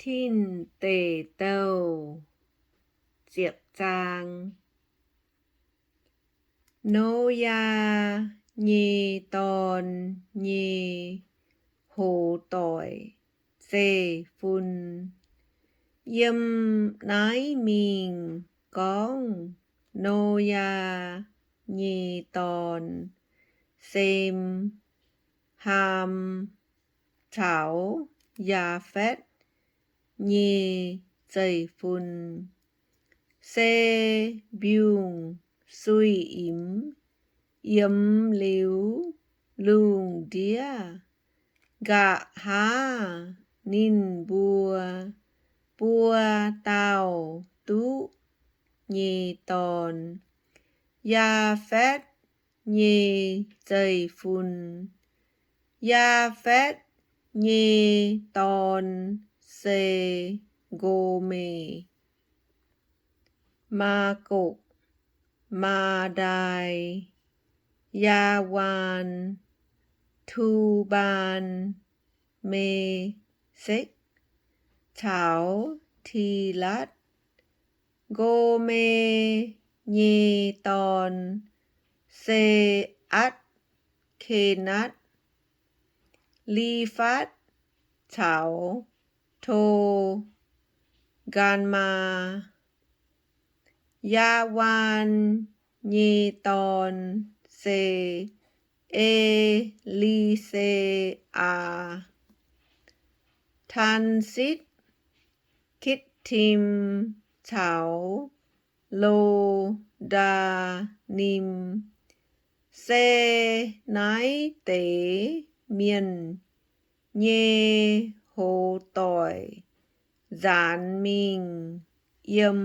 Tin Deic Douh ziepc zaang. Noyaa nyei dorn nyei hoz doic zeiv-fun. Yiem naaiv mingh gorngv Noyaa nyei dorn, Sem, Haam caux Yaafetv nyei zeiv-fun, se mbiungc-suiv-imx yiemx liuz lungh ndiev. Nqa'haav ninh mbuo buo dauh duqv nyei dorn, Yaafetv nyei zeiv-fun. Yaafetv nyei dorn se Ngomeqc, Maagokc, Maadai, Yaawaan, Tubaan, Mesekv caux Tilatv. Ngome nyei dorn se Atv, Kenatv, Lifatv caux To, Nqaanmaa. Yaawaan nyei dorn se E^li^se^aa, Taansitv, Kitv^tim caux Lo^ndaa^nim. Se naaiv deix mienh nyei hoz doic nzaanx mingh yiem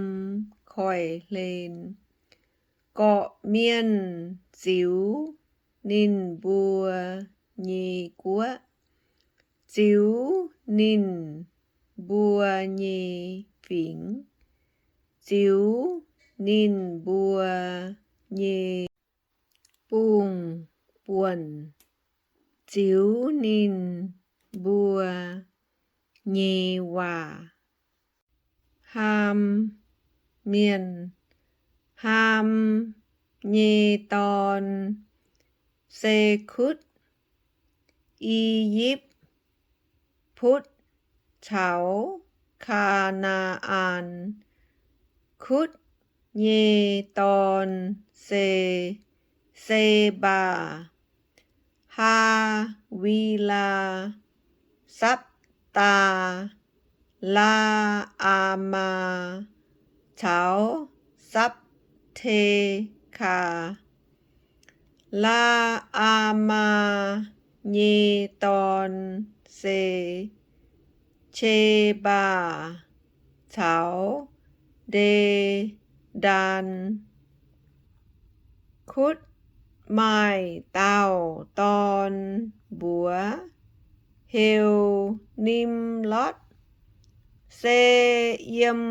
koiv-hlen. Gorqv-mienh ziux ninh mbuo nyei guoqv, ziux ninh mbuo nyei fingx, ziux ninh mbuo nyei bungh-buonc, ziux ninh mbuo nyei waac. Haam Mienh. Haam nyei dorn se Kutv, I^yipv, Putv caux Kaa^naa^an. Kutv nyei dorn se Sebaa, Haa^wi^laa, Sapv^taa, Laa^aa^maa caux Sapv^te^kaa. Laa^aa^maa nyei dorn se Qebaa caux Nde^ndaan. Kutv maaih dauh dorn mbuox heuc Nimlotv, se yiem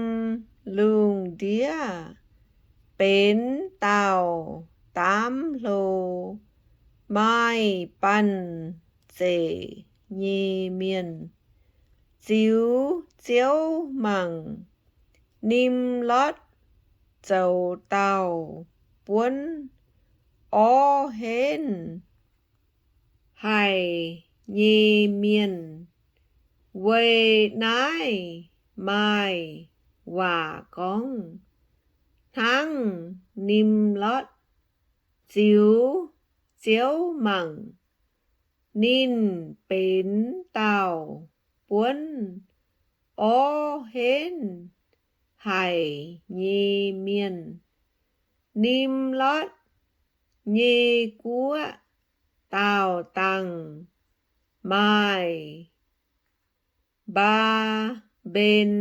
lungh ndiev benx dauh daamv hlo, maaih banh zeic nyei mienh. Ziux Ziouv mangc, Nimlotv zoux dauh buonv orv henv haic nyei mienh. Weic naaiv maaih waac gorngv, hnangv Nimlotv ziux Ziouv mangc, ninh benx dauh buonv orv henv haic nyei mienh. Nimlotv nyei guoqv daauh dangh maaih Mbaa^mben,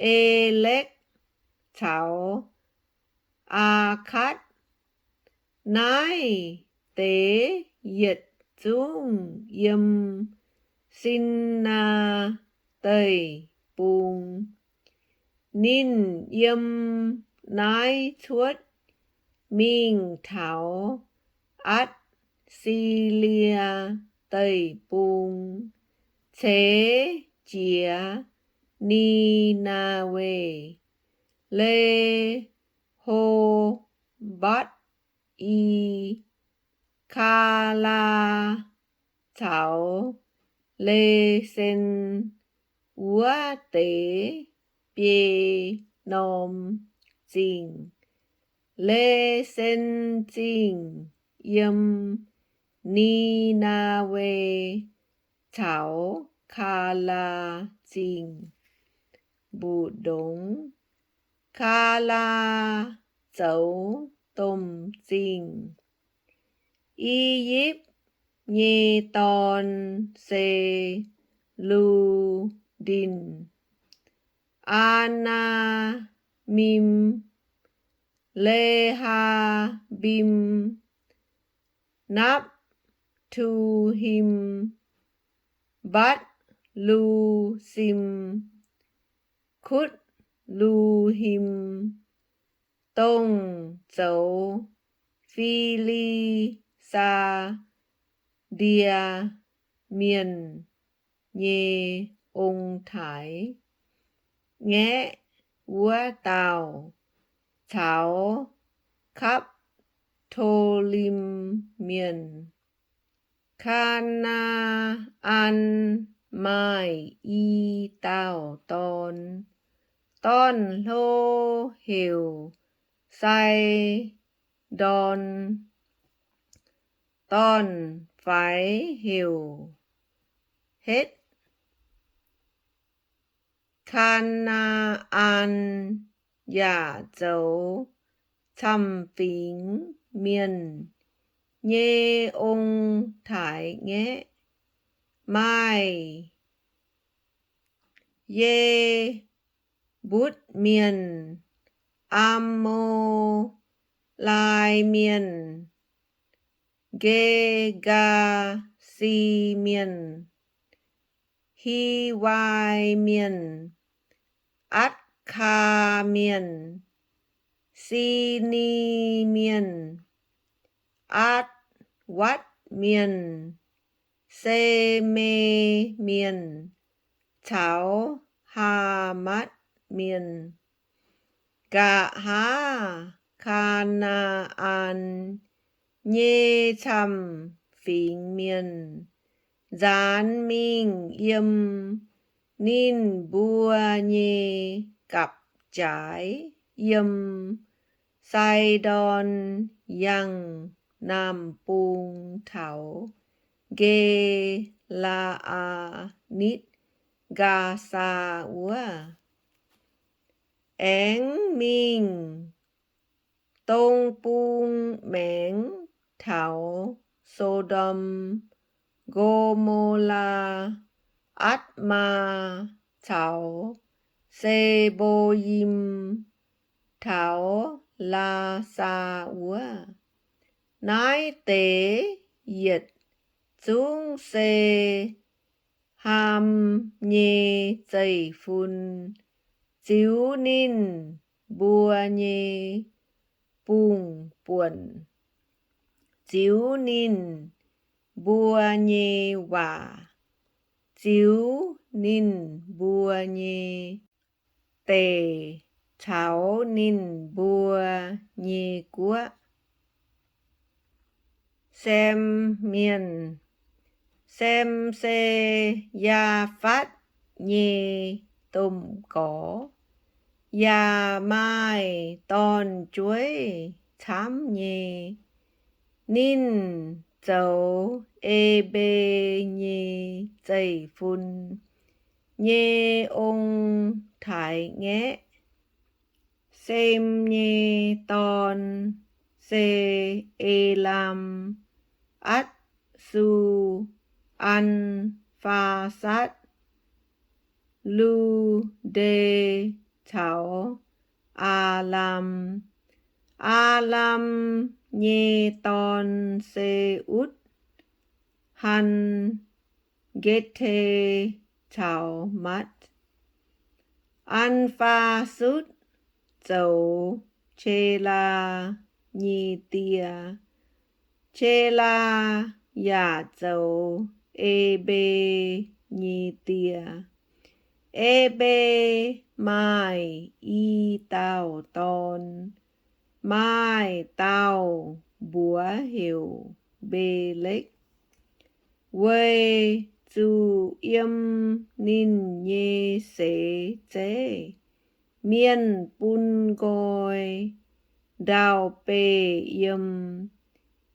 E^lekv caux Aa^katv. Naaiv deix yietc zungv yiem Sinaa Deic-Bung. Ninh yiem naaiv cuotv mingh taux Atc^si^lie Deic-Bung, ceix jiez Ni^naa^we, Leho^mbatc, I, Kaalaa caux Lezen wuov deix biei norm zingh. Lezen Zingh yiem Ni^naa^we caux Kaalaa Zingh mbu'ndongx. Kaalaa zoux domh zingh. I^yipv nyei dorn se Lu^ndin, Aa^naa^mim, Le^haa^mbim, Napv^tu^him, Mbatc^lu^sim, Kutv^lu^him, dongh zoux Fi^li^saa^die Mienh nyei ong-taaix-ngaeqv wuov dauh, caux Kapv^to^lim Mienh. Kaa^naa^an maaih i dauh dorn. Dorn-hlo heuc Sai^ndorn, dorn-faix heuc Hetv. Kaa^naa^an yaac zoux camv-fingx mienh nyei ong-taaix-ngaeqv. Maaih Ye^mbutv Mienh, Aa^mo^lai Mienh, Ge^gaa^si Mienh, Hiwai Mienh, Atc^kaa Mienh, Si^ni Mienh, Atc^watc Mienh, Se^me Mienh, caux Haamatv Mienh. Nqa'haav Kaa^naa^an nyei camv-fingx mienh nzaanx mingh yiem ninh mbuo nyei gapv-jaaix, yiem Sai^ndorn Yangh Naamh Bung taux Nge^laa^nitv Nqaasaa wuov. Aengx mingh dong bung maengx taux So^ndom, Ngo^mo^laa, Atc^maa caux Se^mbo^yim taux Laasaa wuov. Naaiv deix yietc zungv se Haam nyei zeiv-fun ziux ninh mbuo nyei bungh-buonc, ziux ninh mbuo nyei waac, ziux ninh mbuo nyei deic caux ninh mbuo nyei guoqv. Sem Mienh. Sem se Yaapfatv nyei domh gorx, yaac maaih dorn-jueiv camv nyei. Ninh zoux Ebe nyei zeiv-fun nyei ong-taaix-ngaeqv. Sem nyei dorn se Elaam, Atc^su, An^faa^satv, Lu^nde caux Aalam. Aalam nyei dorn se Utc, Hanh, Ngetv^te caux Matv. An^faa^sutv zoux Qelaa nyei die. Qelaa yaac zoux Ebe nyei die. E^mbe maaih i dauh dorn. Maaih dauh mbuox heuc Mbe^lekv, weic zuqc yiem ninh nyei seix zeiv mienh bun nqoi ndau-beih yiem.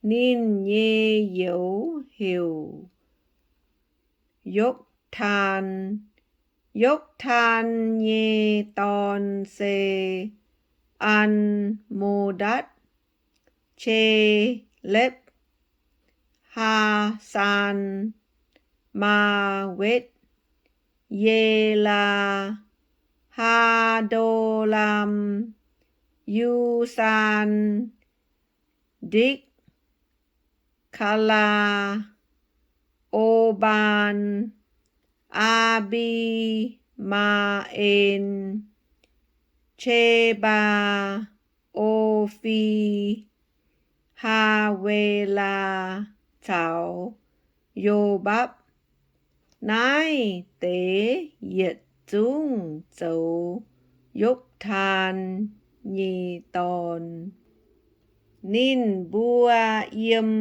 Ninh nyei youz heuc Yoktaan. Yoktaan nyei dorn se An^mo^ndatv, Che^lepv, Haasaan, Maa^wetv, Yelaa, Haa^ndo^laam, Yusaan, Ndikv, Kaalaa, Obaan, Aa^mbi^maa^en, Qebaa, O^fi, Haa^we^laa, caux Yo^mbapv. Naaiv deix yietc zungv zoux Yoktaan nyei dorn. Ninh mbuo yiem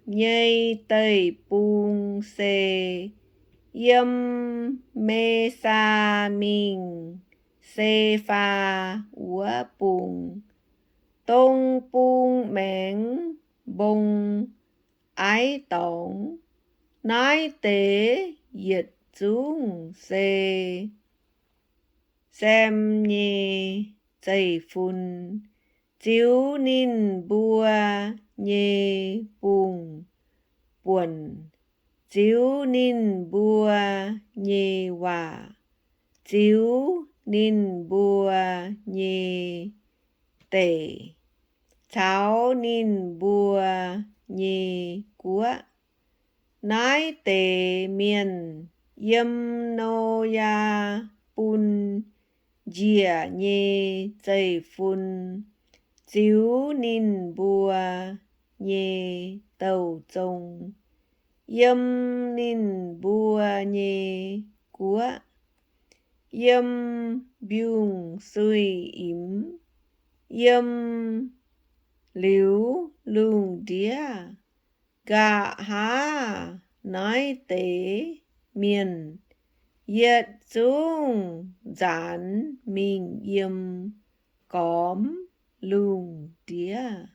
nyei deic-bung se yiem Me^saa mingh Se^faa wuov bung, dong bung maengx mbong aiv dorngx. Naaiv deix yietc zungv se Sem nyei zeiv-fun ziux ninh mbuo nyei bung-buonc, ziux ninh mbuo nyei waac, ziux ninh mbuo nyei deic, caux ninh mbuo nyei guoqv. Naaiv deix mienh yiem Noyaa bun njiec nyei zeiv-fun ziux ninh mbuo nyei douh zong, yiem ninh mbuo nyei guoqv, yiem mbiungc-suiv-imx, yiem liuz lungh ndiev. Nqa'haav naaiv deix mienh yietc zungv nzaanx mingh yiem gormx lungh ndiev.